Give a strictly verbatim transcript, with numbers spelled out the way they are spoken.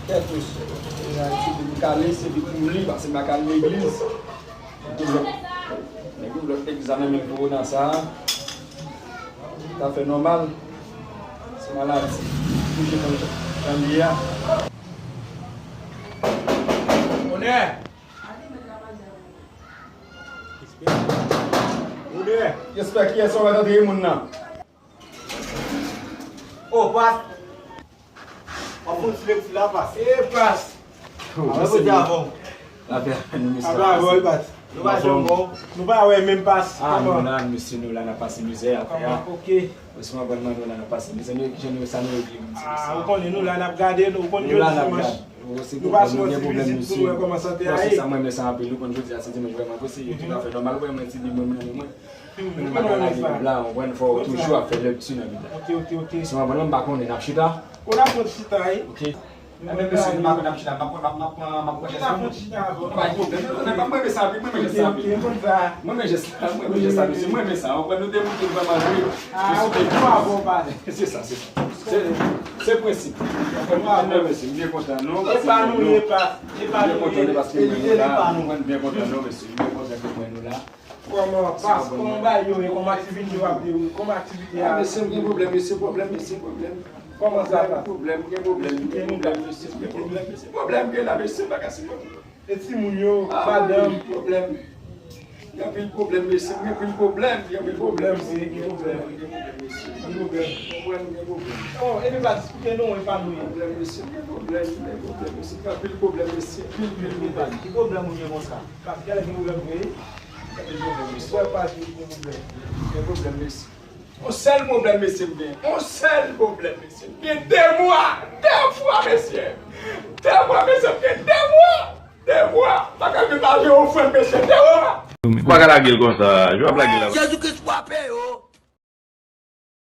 Kèt mesye. Ayiti pou nou kale, se vit pou li, pase m pa kale legliz. Nèg yo lòt, nèg yo lòt egzamen men kowona sa a. Sa fè nòmal. Se maladi. Toujou konn jan li ye a. Onè! Onè! Respè kiyès ou mèt antre moun nan? Oh, pas! W ap fè yon ti lekti la, pas. E pas! Mwen pote avè w. Lapè avè nou, mesye. Apa avè w, pas. Nou pa janm bon. Nou pa wè menm pas. Ah, nou la, mesye, nou la, n ap pase mizè, afè a. Ok. Mesye, mwen konn nou la, n ap pase mizè. Nou, kijan nou, sa nou regle, mesye? Ah, ou konnen nou la, n ap gade, nou konn jodi dimanch. Nou pase yon ti vizit pou nou wè kòman sante a ye. Sa mwen renmen sa anpil, nou konn jodi a se dimanch vrèman, pou se yo tout afè nòmal, ou wè mwen ti li mwen, mwen, mwen. Mwen pa ka lage Bib la, ou konprann, fò w toujou ap fè lekti nan Bib la. Ok, ok, ok. Si mwen pa konnen, m pa konnen, n ap chita. Ou n ap fè chita, wi. Ok. Mwen menm, mesye, m pa konnen, n ap chita, m ap, m ap, m ap, m ap pran jès la. Pa gen pwoblèm. Non, non, mwen renmen sa, mwen renmen jès la. Ok, ok, m konn sa. Mwen renmen jès la, mwen renmen jès la, mesye, mwen renmen sa. Ou konprann, nou te moute vrèman jwe. Ah, ok, bravo, pa. Se sa, se sa. Se, se prensip. Bravo, mesye, m byen kontan, non. E pa nou, e pa, e pa nou, e pa nou. M byen kontan, non, paske nou la, mwen byen kontan, non, mesye, m byen kontan ke mwen nou la. Kòman, pas, kòman bagay yo ye? Kòman aktivite yo ap dewoule? Kòman aktivite a? Ah, mesye, m gen pwoblèm, mesye, pwoblèm, mesye, pwoblèm. Kòman sa, pas? Pwoblèm, gen pwoblèm, gen pwoblèm, mesye, gen pwoblèm, mesye. Pwoblèm gen la, mesye, bagay se pwoblèm. E timoun yo, madanm? Ah, pwoblèm. Gen anpil pwoblèm, mesye, gen anpil pwoblèm, gen anpil pwoblèm, mesye, gen pwoblèm, gen pwoblèm, mesye. Gen pwoblèm. Pwoblèm, gen pwoblèm. Oh, epi pa diskite non, epanouye. Pwoblèm, mesye, gen pwoblèm, gen pwoblèm, mesye, gen anpil pwoblèm, mesye, pil, pil pwoblèm. Ki pwoblèm ou gen konsa? Pas, gen lè gen pwoblèm vre. Gen pwoblèm, mesye. Wè, pas, gen pwoblèm. Gen pwoblèm, mesye. On sèl pwoblèm, mesye, m gen. On sèl pwoblèm, mesye. M gen de mwa. De mwa, mesye. De mwa, mesye, m gen de mwa. De mwa. M pa ka vin pa jwe ofrann, mesye. De mwa. Ou pa ka lage l konsa. Jwe ap lage l la. Jezi Kris frape yo.